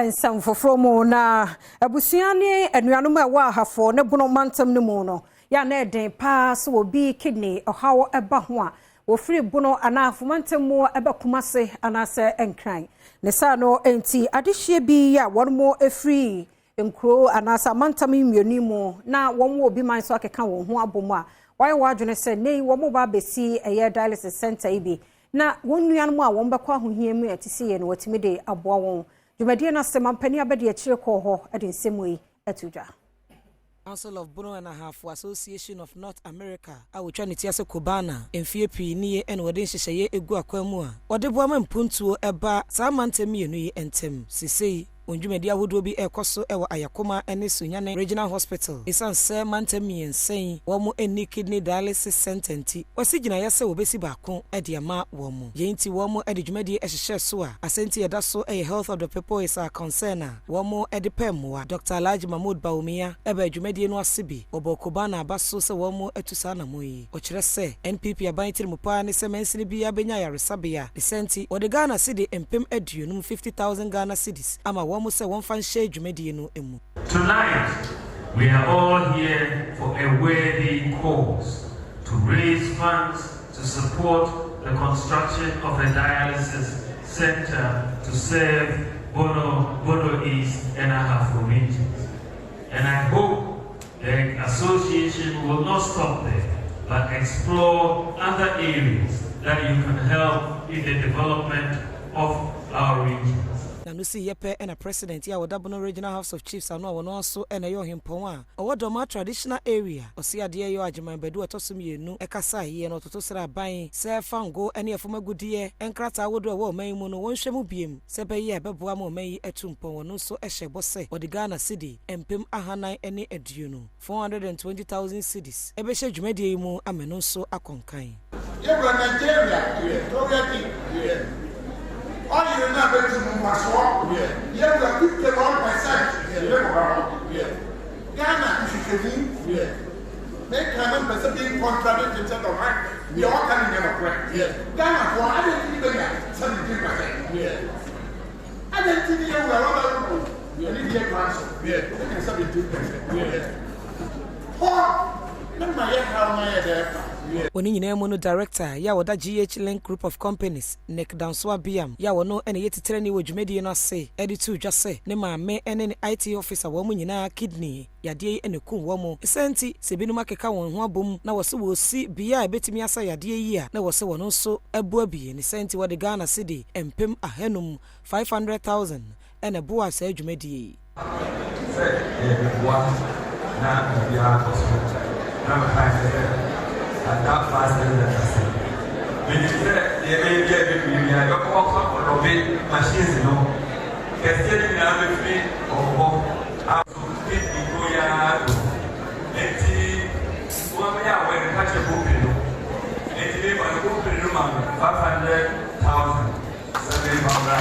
Nsɛm foforɔ mu na abusua ne anuanom a ɛwɔ Ahafo ne Bono mantam no mu no, yɛ a na ɛden paa sɛ obi kidney ɔhaw ɛba ho a, wɔfiri Bono anaa Ahafo mantam mu ɛbɛ Kumase anaasɛ Nkran. Ne saa no nti, adehyeɛ bi a wɔn mo efiri nkuro anaasɛ amantam mmienu mu na wɔn wɔ obi man so akeka wɔn ho abɔ mu a wɔayɛ wɔn adwene sɛ ne wɔn ba abɛsi ɛyɛ dialysis center yi bi na wɔn nuanom a wɔn bɛkɔ ahohia mu a ɛte sɛ yɛ no, wɔtumi de aboa wɔn. Dwumadie no asɛm ampanin abɛde akyire kɔɔ hɔ de nsɛm yi ato dwa. Council of Bono and Ahafo Association of North America a wotwa ne ti ase COBANA, mfie pii nie ɛna wɔde nhyehyɛeɛ egu akwan mu a wɔde boa ma mpuntuo ɛba saa mantam mmienu yi ntam. Sesei wɔn dwumadi ahodoɔ bi ɛrekɔ so ɛwɔ Ayakoma ne Sunyane Regional Hospital. Esiane sɛ mantam mmiɛnsa yi wɔn nni kidney dialysis center nti, wɔsi gyinaeɛ sɛ wɔbɛsi baako de ama wɔn mu. Yɛn nti wɔn de dwumadie ɛhyehyɛ so a asɛnti ɛda so ɛyɛ "Health of the people is our concern" a wɔn de pɛ mmoa. Dr Alhaji Mahmood Bawumia ɛbɛ dwumadie no ase bi. Wɔbɔ COBANA aba so sɛ wɔn atu saa anamo yi. Ɔkyerɛ sɛ NPP aban tiri mu paa ne sɛ mansini biara bɛnya ayaresabea. Ne sɛ nti wɔde Ghana cedi 50,000, 50,000 Ghana cedis, ama wɔn sɛ wɔmfa nhyɛ dwumadie no mu. Tonight, we are all here for a worthy cause, to raise funds to support the construction of a dialysis center to serve Bono, Bono East, and Ahafo regions. And I hope the association will not stop there, but explore other areas that you can help in the development of our regions. Na no si yɛ pɛ ɛna president yi a wɔda Bono Regional House of Chiefs ano a wɔno nso ɛna ɛyɛ ɔhempɔn a ɔwɔ Dɔma traditional area, ɔsi adeɛ yɛ Agyeman Badu ɔtɔ so mmienu, ɛkasa yie no ɔtoto srɛ aban sɛ fango ɛne ɛfam agudeɛ nkrataa ahodoɔ ɛwɔ ɔman yi mu no, wɔnhwɛ mu biem sɛ ɛbɛyɛ a ɛbɛboa ma ɔman yi atu mpɔn. Wɔno nso ɛhyɛ bɔ sɛ wɔde Ghana cedi 420,000, 420,000 cedis, ɛbɛhyɛ dwumadie yi mu ama no nso akɔnkan. Yɛwura Nigeria Victoria Deep ɔyere no a bɛtu mu mfasoɔ, yɛwura 51% yɛbɛkɔ hɔ. Ghana nhwehwɛmu meka no mpɛ sɛ bi contradict sɛ dɔma deɛ ɔka no nyɛ nokorɛ. Ghanafoɔ ade nti ne bɛnya 17%? Ade nti ne yɛwura rɔba no ɛne deɛ kwan so ɛnya 17% hɔ ne ma yɛ haw na yɛ dɛ fa? Wɔn nyinaa mu no, director yɛ a wɔda GH Link Group of Companies, Nick Dansoa Biam, yɛ a wɔno ɛna yɛ titirani wɔ dwumadie no ase, ɛde to dwa sɛ ne maame ɛne ne IT officer wɔn mu nyinaa kidney yadeɛ yi ɛna kum wɔn mu. Ɛsɛ nti sɛ ebinom akeka wɔn ho abom na wɔsɛ wɔsi bea a ebetumi asa yadeɛ yi a, na wɔsɛ wɔn nso ɛboa bi. Ne sɛ nti wɔde Ghana cedi 500,000, 500,000, ɛna ɛboa saa dwumadie yi. Sɛ yɛbɛboa na biribiara kɔ so na mekae sɛ ada fast president ase, menim sɛ deɛ ɛbɛyɛ bi a ɛbɛfiri bi a yɛbɛkɔ akɔ akɔlobby machines no kɛseɛ no nyinaa bɛfiri ɔhɔ a so kidney kuro yi ara do. Nti wɔn yɛ a wɔyɛ ka kyerɛ company no, nti mefa no company no ma no 500,000 sɛ mefa mmra.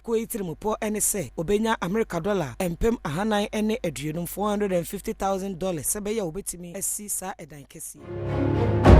Kuo yi tirimupɔ ne sɛ obenya America dollar 450,000, $450,000, sɛ bɛyɛ a wobɛtumi asi saa ɛdan kɛseɛ.